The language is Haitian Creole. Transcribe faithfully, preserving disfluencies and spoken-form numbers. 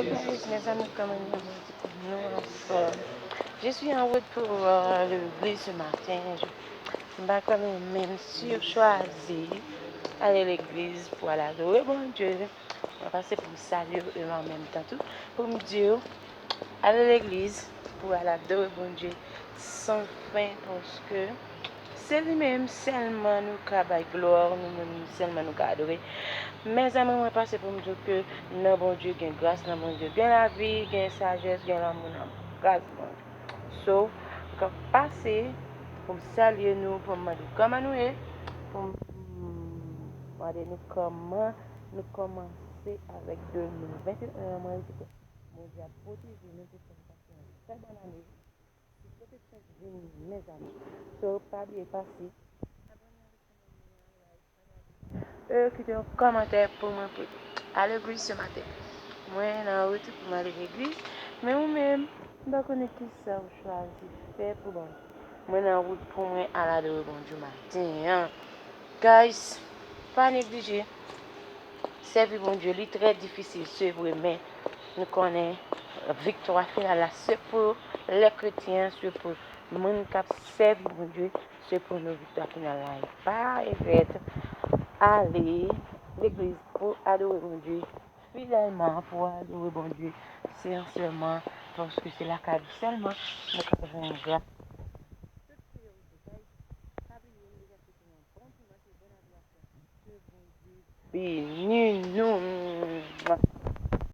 Guys, mezanmi, kòman nou ye? Nou anfòm. Je suis en route pour euh, l'église ce matin. Je- M pa konnen menm si w chwazi ale legliz pou al adore Bondye. Mwen pase pou m salye w e an menm tan tou pou m di w ale legliz pou al adore Bondye san fen paske se li menm sèlman nou ka bay glwa, nou menm sèlman nou ka adore. Mezanmi, mwen pase pou m di w ke nan Bondye gen gras, nan Bondye gen lavi, gen sajès, gen lanmou nan gras Bondye. So, m ka pase pou m salye nou, pou m mande kòman nou ye, pou m mande nou kòman nou kòmanse avèk de mil venteyen an. Mwen rete kwè Bondye ap pwoteje nou pou fè nou pase yon trè bòn ane sou pwoteksyon diven, mezanmi. So, pa bliye pase abòne avèk chanèl mwen an, like, pataje. E kite yon kòmantè pou mwen pou ale legliz se maten. Mwen nan wout pou m ale legliz, men ou menm, m pa konnen kisa w chwazi fè pou Bondye. Mwen nan wout pou mwen al adore Bondye maten an. Guys, pa neglije sèvi Bondye, li trè difisil, se vre, men nou konnen viktwa final la se pou lè kretyen, se pou moun k ap sèvi Bondye, se pou nou viktwa final la. E pa evèt ale legliz pou adore Bondye fidèlman, pou adore Bondye sensèman, paske se lakay li sèlman nou ka jwenn gras. Tout priyorite, guys, pa bliye m deja swete nou yon bon dimanch e bòn adorasyon. Ke Bondye beni nou.